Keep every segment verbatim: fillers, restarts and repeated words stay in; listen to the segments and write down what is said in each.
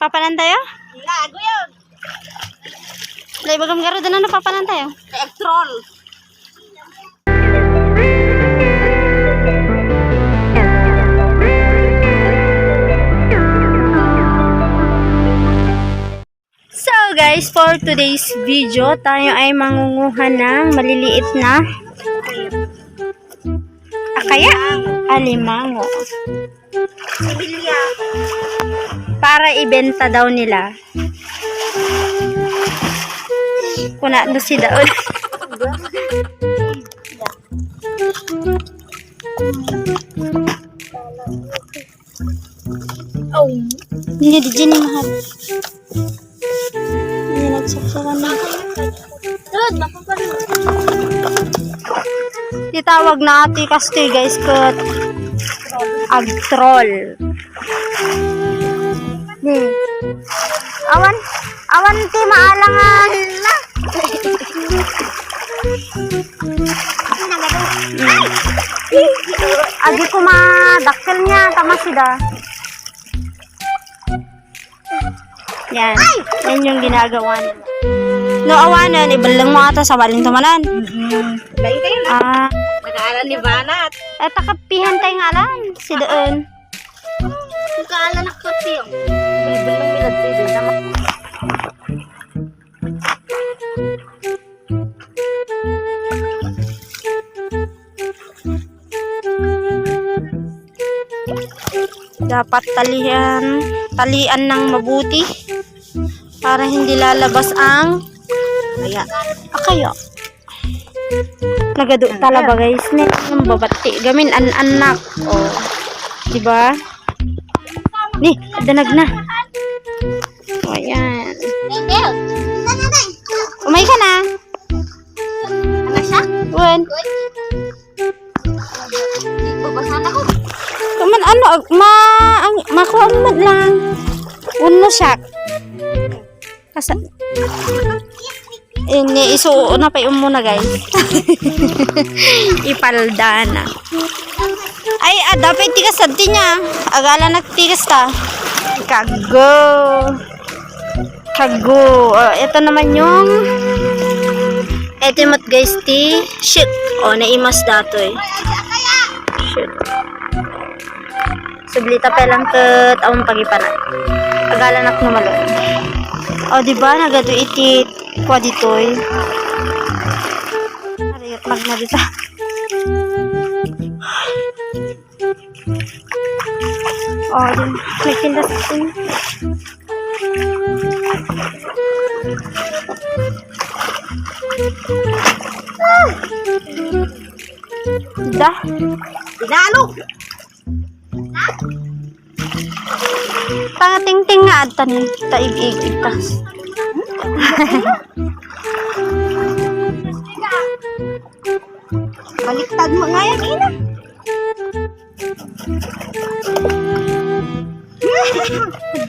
Papanan tayo? Lago yun. Dahil bagam garo, dana na papanan tayo. Kay troll. So guys, for today's video, tayo ay mangunguha ng maliliit na akaya, alimango. Sibilya. Para ibenta daw nila. Kuna no si Daon. Oh. Hindi, di dyan yung mahal. Hindi, nagsaksakan na. Itawag na ati kastoy, guys, ket agtroll. Hmm. Awan, awan ti maalangan. Hmm. Agi kuma dakkel niya, tama sida. Yan. Yan yung ginagawa nila. No, awanan, iballeng mo ata sa walin tumanan. Mm-hmm. Lain kayo na. Ah. Nag-aaral ni Banat. Eh, takapihan tayo nga lang. Si doon. Nag-aaral na kape yung. Iballeng nila dito. Dapat talian, talian ng mabuti para hindi lalabas ang akaya. Akaya. Nagadu talaga, guys. Ni ang babati. Gamin an anak. Oh. Di ba? Ni, adanag na. Oh, ayan. Umay ka na. Ano siya? Wen. Babasa na ko. Kaman ano, ag-, ma-, ang, makuha mo lang. Uno siya. Asa? Ini, isuo na pa yung muna, guys. Ipalda na. Ay, ah, dapat tigas sa niya. Agala nagtigas ta. Kago. Kago. Oh, ito naman yung, ito yung mat, guys, ti shoot. Oh, naimas datoy. Shoot. Sublita pa lang ket awan pagipanan. Agala nak numalon. Oh, di ba? Nagadu iti kua ditoy. Ariyat magna dita. Oh, din. Nagtinda sa akin. Da. Dinalo. Pangatingting nga adta ni ta ig-ig-igtas. Baliktad mo ngayon, ina.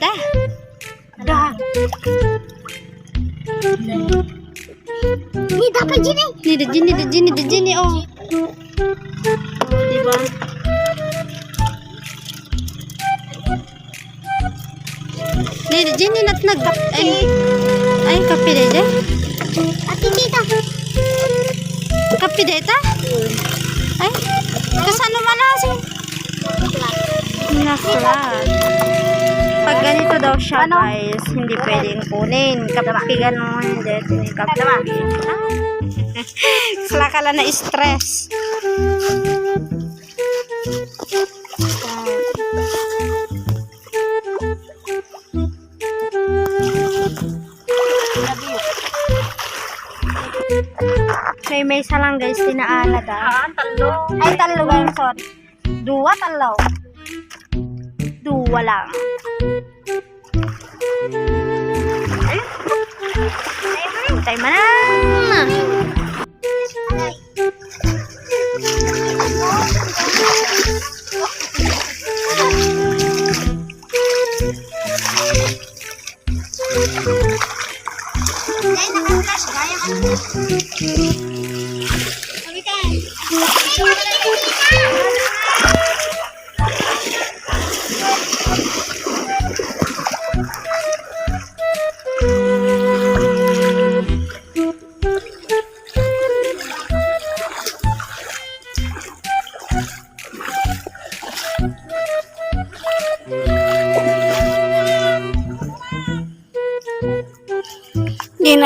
Da. Da. Ni dapat dyan eh. Ni da dyan, ni da dyan, ni da dyan, ni, oh. Oh, di ba? Ni da dyan, ni nat nag-, ay, ay, kape da dyan. Ate, tita. Kape da ita? Ay, kasano man na si Na-flat. Pag ganito daw siya, guys, hindi pwedeng kunin. Kapag ganun, hindi, hindi kapag. Sila ka lang na-stress. May, may isa lang, guys, tinaala da. Ah, talo. Ay, talo, guys, sorry. Dua, talo. Dua lang. Ayun. Tayo na.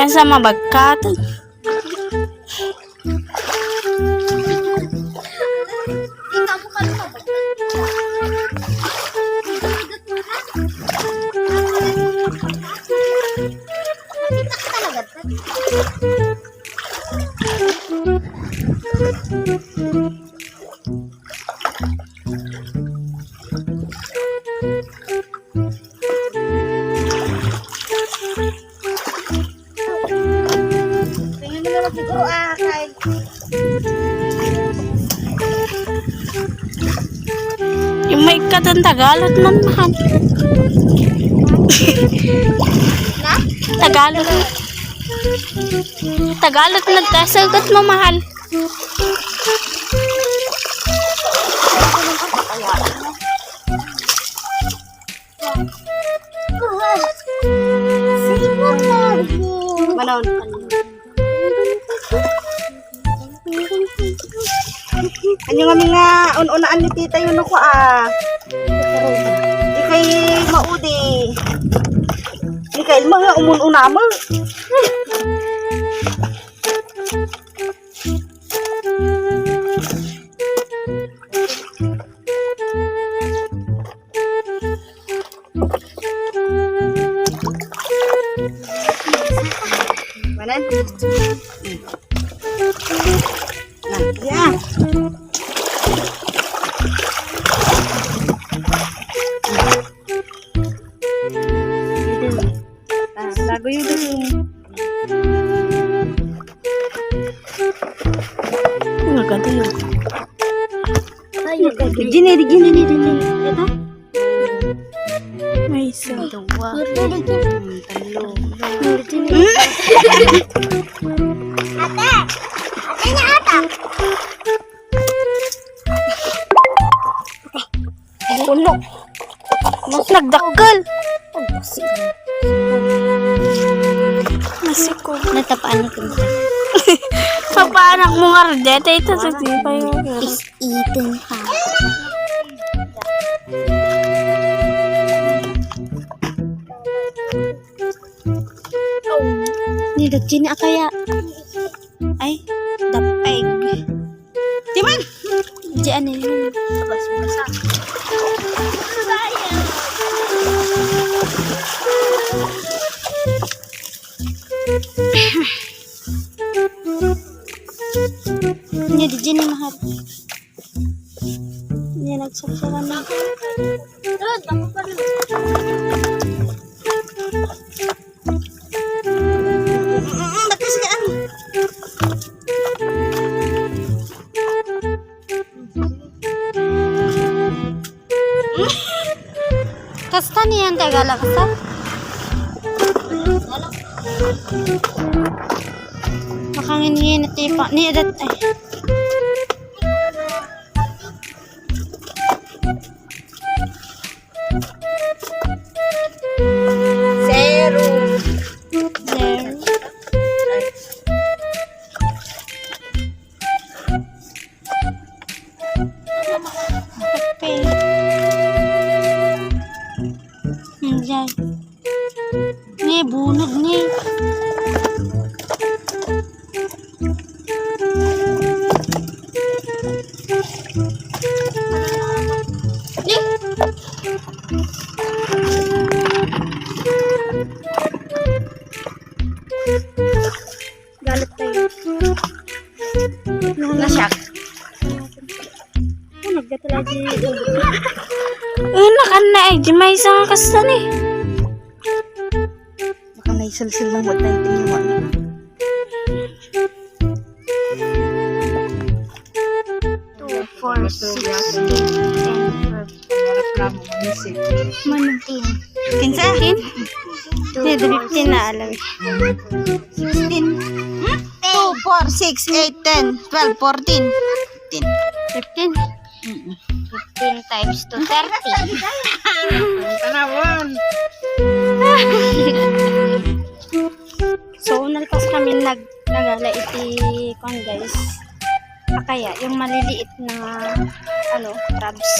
Sa mabagkat. Tingnan mo naman siguro, ah, kay Yung may ikatan Tagalog man, mahal. Na? Tagalog. Tagalog nagkasagot mo, mahal. Manon. Ania ngamin nga un-unaan ni tita yun ako, ah. Di kay maudi. Di kay mga umun-una mo. Manan? Na, ya. Ah, lago yun. Ang ganda yun. Ay, ang ganda. Gini, gini, gini, gini. Ito? May isa. Dua. Tatlo. Ate! Ate niya ata! Puno. Mas nagdakkel. Masiko. Natapaan ko. Papaanak mo nga rin. Dito, ito, ito, ito, ito. Is eaten pa. Ni, dagiti ni akaya. Ay, dapeg. Di man. Di ano yun? Basa-basa. Hindi, di dyan yung mahal. Hindi, nagsasara na. Mm, ba't kasi ang Kasta niyan, Tagalog, kasta? Makangin-ngin, tipa. Ni, adat, ay. Zero. Zero. Kape. Andiyan. Ni, bunod ni. Galit tayo. Na-shock. Oh, naggatala di. Eh, nakanna eh. Di may isang kasta ni. Baka naisilsil lang mo tayo tiniwan. Two, four, six, eight, ten, twelve. Mano? Fifteen. Kinsa? Fifteen? Two, fifteen na alam. Sixteen. Hmm? Two, four, six, eight, ten, twelve, fourteen. Fifteen. Fifteen. Mm-mm. Fifteen times two, thirty. Ang tanawan. So, nalpas kami nag-, nagala iti, kwan, guys. Akaya, yung maliliit na, ano, crabs.